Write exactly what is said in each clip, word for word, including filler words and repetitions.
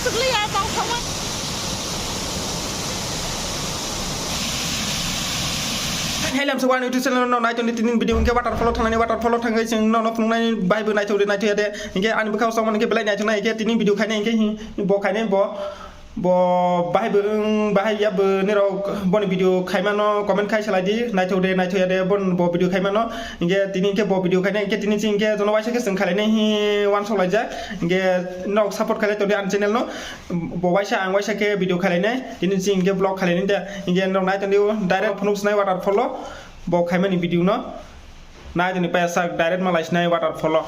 Hai lam sabo ani YouTube channel no nai toni tini video hingke waterfall o thangnani, waterfall o thangke chwng nono phunuknani bai bo naithok de naithok ya de hingke ani bwkhao songmani hingke belai naithok nai hingke tini video khainai hingke hi bo khainai bo bo bahai bo wng bahai ya bo nirok boni video khaimano comment khai salai di naithok de naithok ya de bon bo video khaimano hingke tini hingke bo video khainai hingke tini chini hingke jono waisa khe chwng khainai hi wansok laijak hingke nok support khailai toni ani channel no. Bo waisa ang waisa khe video khainai, tini chini hingke vlog khainai da, hingke norok nai tongdi o, direct phunuk sinai waterfall o, bo khaimani video no, nai tongdi paya sak direct malai sinai waterfall o.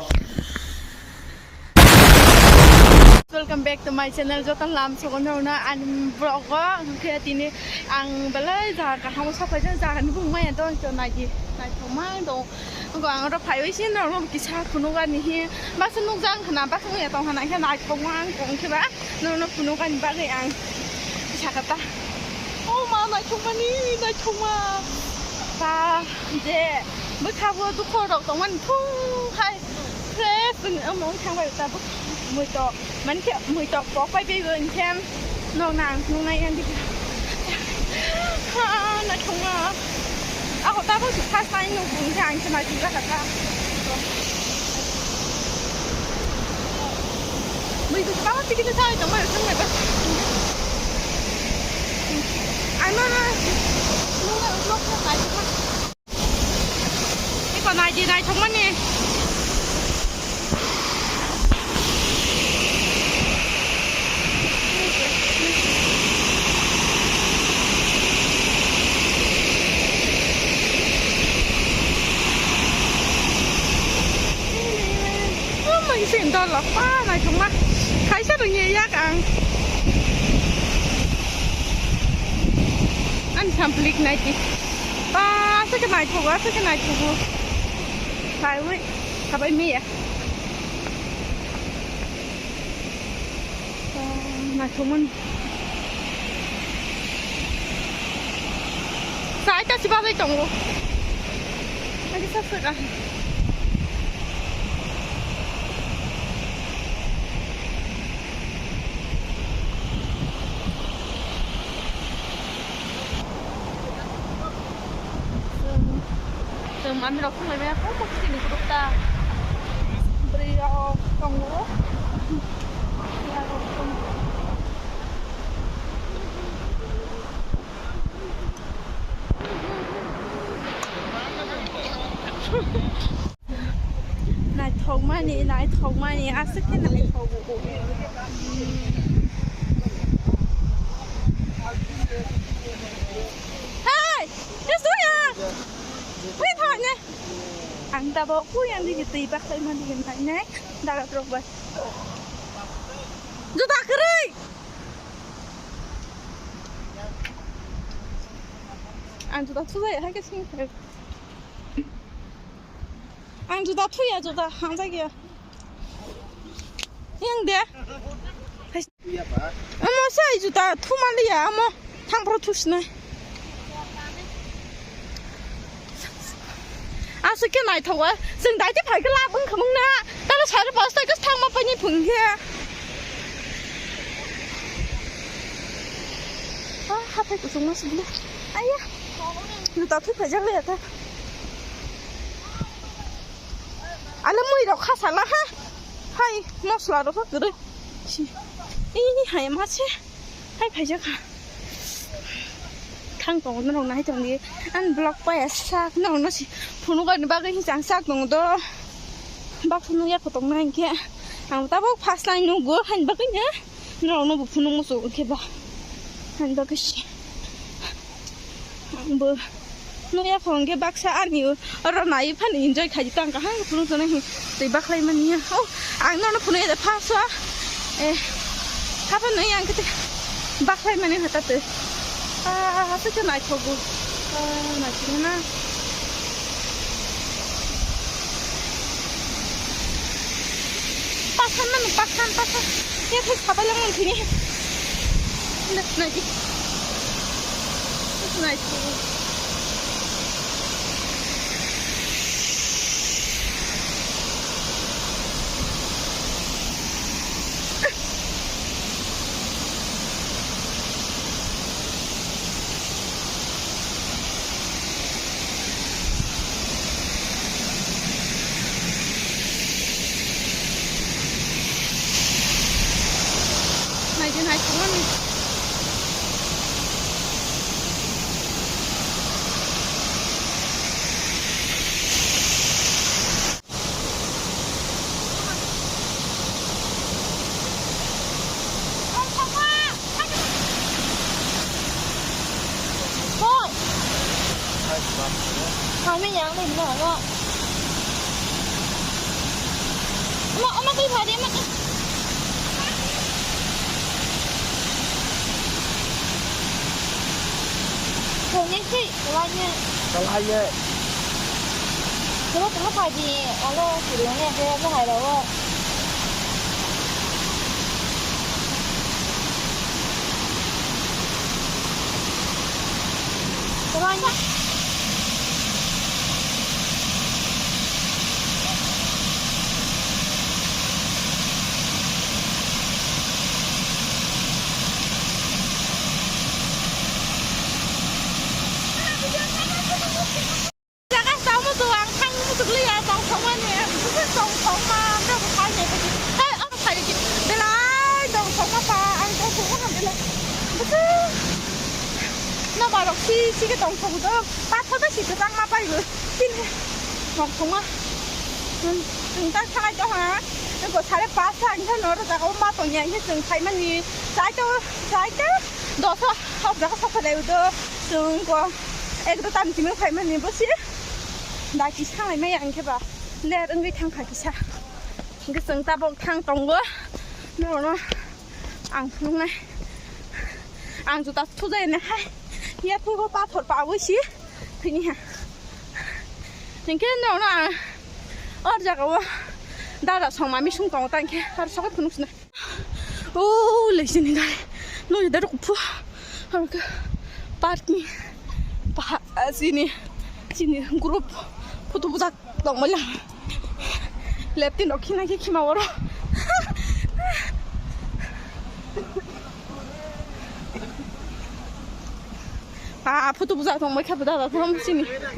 Welcome back to my channel, joto lam sogo norokno ani vlog o, hingke tini ang belai jaga kaham o sapai jang jaga ni bung maya do, hingke nai di, naithok ma do. Ang oro phaiwi se norok kisa phunukani hi basa nukjak wngkha na basa wngya tongkha na khe naithokma ang tong khe ba norokno phunukani bagwi ang sakha ta. O ma naithokmani naithokma ba je bwkha bo dukho rok tongmani thung hai fresh wng omo wng thang bai ta bwkha mui to mani khe mui to pok pai bai bo wng khe. Nok nang, nok nai yang dikha. Ha, naithokma. Ako tabuk si first time nok bung kha ang khe naithok jakha kha. Mui tu tabuk tikini sai tong mai thang mai ba. Ano na, nok na nok na naithokma. Iko nai di, naithokmani. Oh my, sendal apa, naithokma. Kaisa rwngya yak ang. Ani samplik nai di. Ba, aswk khe naithogo, aswk khe naithogo. Phaiwi, khabai miya. Ba, naithokmani. Sai ta si bagwi tongo. Ani sa swk ah. Chwng, chwng mami rok thang lai maya, kok kok chini kutuk ta. Bwrwi rok tongo. Naithokmani, naithokmani, aswk khe naithogo. Hey! Yes, do ya! Wait, thok ne. Ang tabuk pui ang digi twi bakhai mani nai nai. Daga trok bai. Juta kwrwi! Ang juta thujai hai khe sing. Ang juta thuya, juta hamjak ya. Yang de. Amo sai juta thuma liya, amo thang pro thusnai. Aswk khe naithogo, chwng daiti phai khe lab wngkha mungna. Tamo sari bwstai khe thangma paini phung khe. Ah, hathai kuchukma sibile. Aya. Juta thwi phaijak le ta. Ala mui rok kha sala ha. Hai, mosla rok kha kwrwi. Si. Ih, hai ma se. Hai phaijak kha. Thang tongo norok nai tong di. Ang vlog paya sak norok no si. Phunuk ani bagwi hinsa ang sak tongo do. Bak phunuk ya kotong na hinkhe. Ang tabuk first line nugo hain bagwi na. Norok no bo phunuk muchuk hinkhe ba. Hain bagwi si. Ang bo. Nukya phone khe baksa ani oro nai phano enjoy khai tang kaham phunuk tongo hi twi bakhlai mani ya. Oh, ang nono phunuk ya pha swa. Eh, hapan nai ang kete bakhlai mani hata te. Ah, hata te nai thogu. Ah, nai thogu na. Pasan mani, pasan, pasan. Ya thik sabai lang mani thini. Nai, nai. Nai thogu. Hoi. Hai, bang. Hai, me yang dei, bino, bino. Ama, ama, tui phai di, ama, tui. Thong ni si, kalai ni. Kalai ni. Tuma, tuma phai di, alo, kiri ni, kaya, kahai rao. Jaga tamo to ang thang muchuk liya tong songmani. Tong songma, ang tong songma pa, ang tong songma belai. Busu. No barok si, si ke tong song do. Pathor ba si kwchang ma pai bo. Sini. Tong songma. Ang tak thangai to ha. Ko sare pas ang than noro jaga ma tong ya, ang tong khai mani. Sai to, sai to. Dosa, hok jaga sokha lai do. Tong ko. Ek do tam kimi khai mani bo si. Da kisa hai mai ang khe ba. Ler wngwi thang kha kisa. Hingke chwng tabok thang tongo. Nono ang phunuknai. Ang juta thujai nai hai. Ya phugo pathor pawi si. Thini ha. Hingke nono ang or jaga o dada song mami sung tongo tang khe. Ar sokat phunuk sinai. O leisini gari. Lo ya daro kuphu. Harke parking. Pa sini. Sini group. Photo bujak tong mala. Leptin rok khina khe khima oro. Ah, photo bujak tong mai khe dada thom sini.